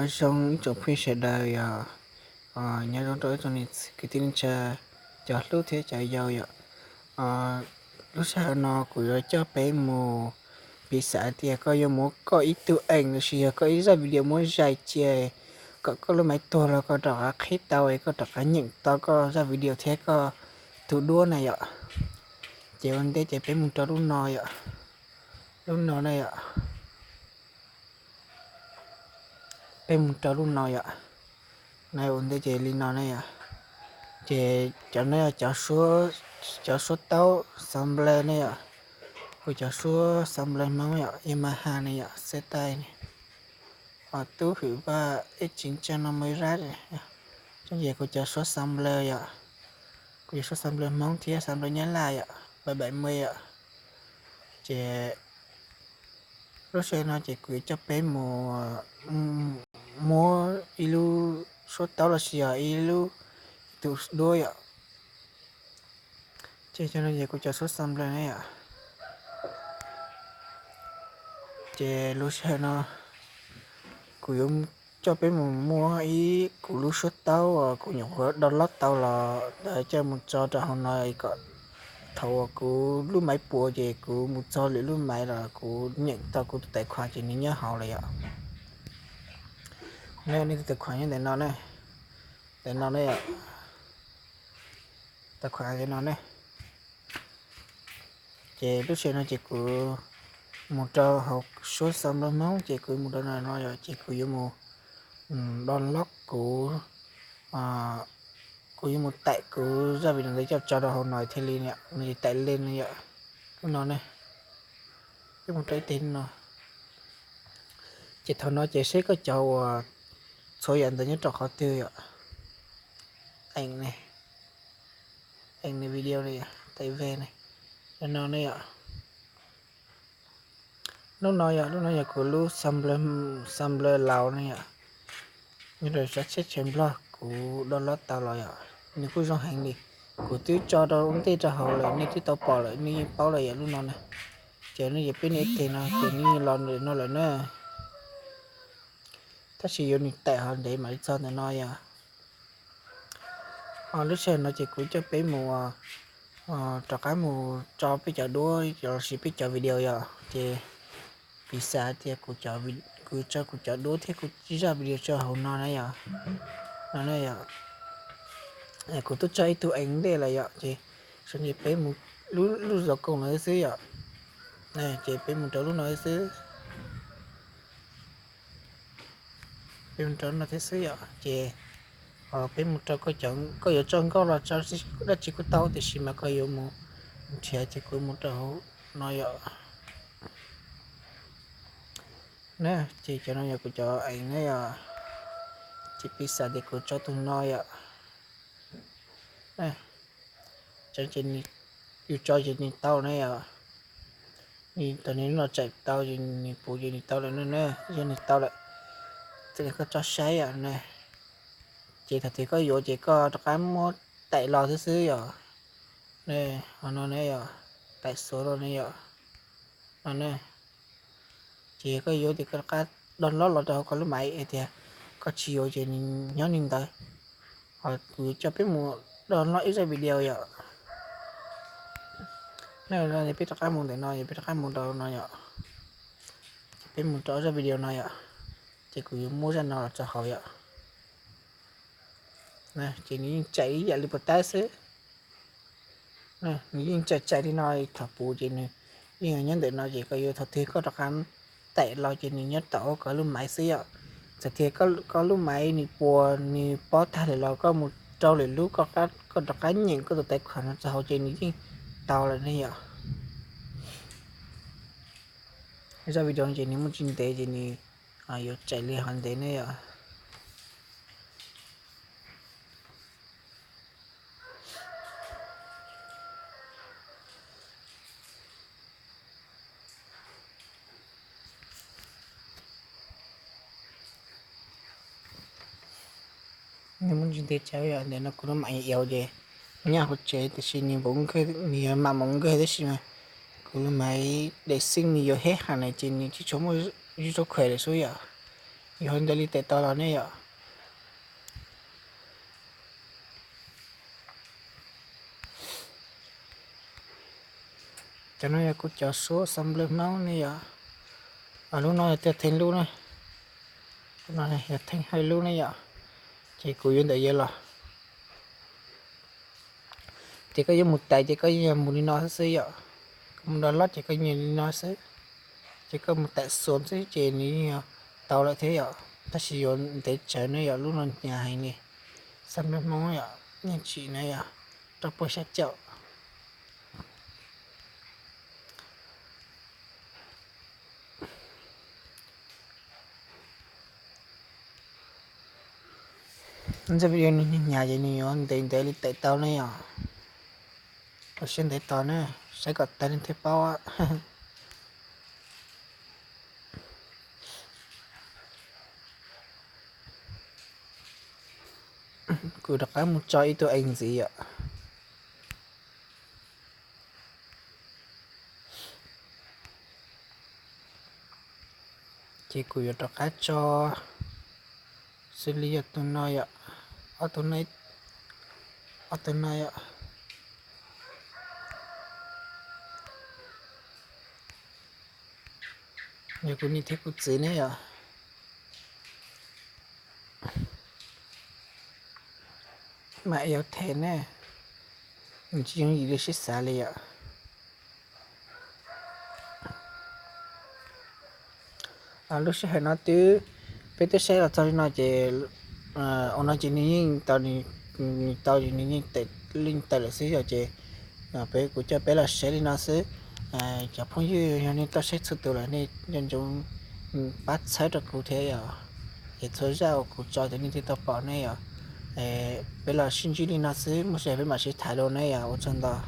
Nyob zoo ib tsoom phooj ywg sawv daws yom, nyob zoo rau ib tsoom niam txiv kwv tij neej tsa, cov hlub thiab cov yau yom. Lub sij hawm no kuv yuav coj peb mus, piv xam tias koj yuav muab koj ib tug eem los sis yog koj ib zaj video muab zais cia kom koj lub maiv tuag los koj rov qab qhib tau es koj rov qab nyeem tau koj zaj video thiab koj tus duab na yom. Ces ua ntej ces peb mus rau lub no yom, lub no na yom. Peb mus rau lub no yom. No ua ntej ces li no ne yom. Ces cov no yog cov suab taub xav nplawg ne yom. Kuv cov suab xav nplawg Hmoob yom, Yamaha ne yom, xeb tais ne, ho tub hwm vaj ib tsis ntsa no me rab. Ces kuv cov suab xav nplawg yom, kuv cov suab xav nplawg Hmoob thiab xav nplawg Nyab Laj yom, bảy bảy mươi yom. Ces lub sij hawm no ces kuv yuav coj peb mus muab ib lub suab taub los sis yog ib lub, tus duab yom. Ces cov no ces kuv cov suab xav nplawg ne yom. Ces lub sij hawm no kuv yuav coj peb mus muab ib kuv lub suab taub uas kuv nyuam qhuav download tau los ntawd coj mus tso rau hauv no kom thaum uas kuv lub maiv puas ces kuv mus txog lwm lub maiv los kuv nyeem tau kuv tus tais khuam ces nws nyob hauv lawm yom. Nej tus tais khuam nyob ntawm no ne, ntawm no ne yom, tais khuam ntawm no ne. Ces lub sij hawm no ces kuv mus rau hauv suab xav nplawg Hmoob ces kuv mus rau no no yom, ces kuv yuav mus download kuv, kuv yuav mus taim kuv zaj video ntawd coj tso rau hauv no thiaj li, nws taim li no yom. Lub no ne, peb mus rau ib teg no. Ces thaum no ces seb koj cov uas txhua yam ntawd nyob rau qhov twg yom. Eem ne, eem ne video ne yom, tais ve ne, no ne yom. Lub no yog, lub no yog kuv lub xav nplawg Laus ne yom. Nyob rau sab tsheb chaws Nplog kuv download tau los yom, nws kuj zoo heev li. Kuv twb tso rau ua ntej rau hauv lawm, nej twb tau pom lawm, nej yeej paub lawm yom lub no na. Ces nej yuav pib nej ib teg no ces nej yeej los ntawm no lawm na. Tab sis yuav nws taim ho ntev mam li txog ntawm no yom. Ho lub sij hawm no ces kuv coj peb mus rov qab mus tso peb cov duab los sis peb cov video yom. Ces piv xam tias kuv tso kuv cov duab thiab kuv zaj video tso hauv no na yom. No na yom, kuv twb tso ib tug eev ntej lawm yom, ces sawv ntsees peb mus lub zov koom no xwb yom. Ces peb mus rau lub no xwb. Peb mus rau no thiab xwb yom, ces peb mus rau koj yuav tso nkauj los tso dab tsi kuj tau, tiam sis mas koj yuav mus nrhiav ces kuv mus rau hauv no yom. Na, ces cov no yog kuv cov eev na yom, ces piv xam tias kuv tso tus no yom. Yus tso ces nws tau na yom. Nws thaum nws los tsaim tau ces nws puv ces nws tau lawm na, yog nws tau lawm ces koj tso saib yom na. Ces thaum twg koj yuav ces koj rov qab muab taim los xwb xwb yom. Ho no ne yom, taim xuav los ne yom. No ne, ces koj yuav ces koj rov qab download los rau hauv koj lub maiv hais tias koj tsis yuav ces nws nyob li ntawd. Ho kuv coj peb mus download ib zaj video yom. Peb rov qab mus ntawm no, peb rov qab mus rau no yom. Ces peb mus rau zaj video no yom. Ces kuv yuav muab zaj no los tso hauv yom. Ces nws yeej tsaim ib yam li puas tab xwb. Nws yeej tsaim tsaim li no, thaum puv ces nws yeej nyob ntawm no ces koj yuav thaum twg koj rov qab taim los ces nws nyob tom koj lub maiv xwb yom. Txawm tias koj lub maiv nws puas nws pob tag lawm los koj mus rau lwm lub, koj rov qab nyeem koj tus tais khuam no tso hauv ces nws yeej tau lawm ne yom. Zaj video ces nws muaj tsis ntev ces nws yuav tsaim li hov ntev ne yom. Nws muaj ntsis ntev tsawv yom, ntawm no kuv lub maiv iav ces nyob hauv tsev tiam sis nws npaum nws yuav mam npaum nkawg tab sis mas kuv lub maiv daim xeej nws yuav hib heev na ces nws tsis tshua muaj zuj zus khuam lawm xwb yom. yus ho ntes li tes tau los ne yom. Cov no yog kuv cov suab xab nplej Hmoob ne yom. Lub no yog tiag theej lub ne, lub no yog theej hawj lub ne yom. Ces kuv yuav ntawm yawg los. Ces koj yuav mus tais ces koj yeej yog mus li no xwb xwb yom. Koj mus do lob ces koj yeej li no xwb. Ces koj mus tais xuas xwb ces nws yeej yog tau lawm thiab yom. Tab sis yuav ntev tsawv ne yom, lub no hnyav heev li. Xab nplej Hmoob yom, yeej tsim na yom, rau puag xya caum. Ntxoj video nws hnyav ces nws yuav ntev ntev li tes tau ne yom. Los siab ntev tos na, saib kom tag li thiaj paub. Kuv rov qab mus tso ib tug ees ntxiv yom. Ces kuv yuav rov qab tso xws li yog tus no yom, ob tug no, ob tug no yom. Yog kuv niam thiab kuv txiv ne yom. Mam yau them ne, nws tsis yooj yim li sib xav li yom. Lub sij hawm no twb, peb twb saib los txog li no ces, ua no ces nws yeej tau, nws tau nws yeej leej tawm lawm xwb yom. Ces peb, kuv coj peb los saib li no xwb. Cov phooj ywg yog nej tuaj saib txhua tus lawm nej nco ntsoov pab txhawb rau kuv thiab yom. Ces txhua zaj uas kuv tso ces nej thiaj tau pom ne yom. Peb los sib ntsib li no xwb, muaj sij hawm peb mam sib tham dua ne yom. Ua tsaug ntau.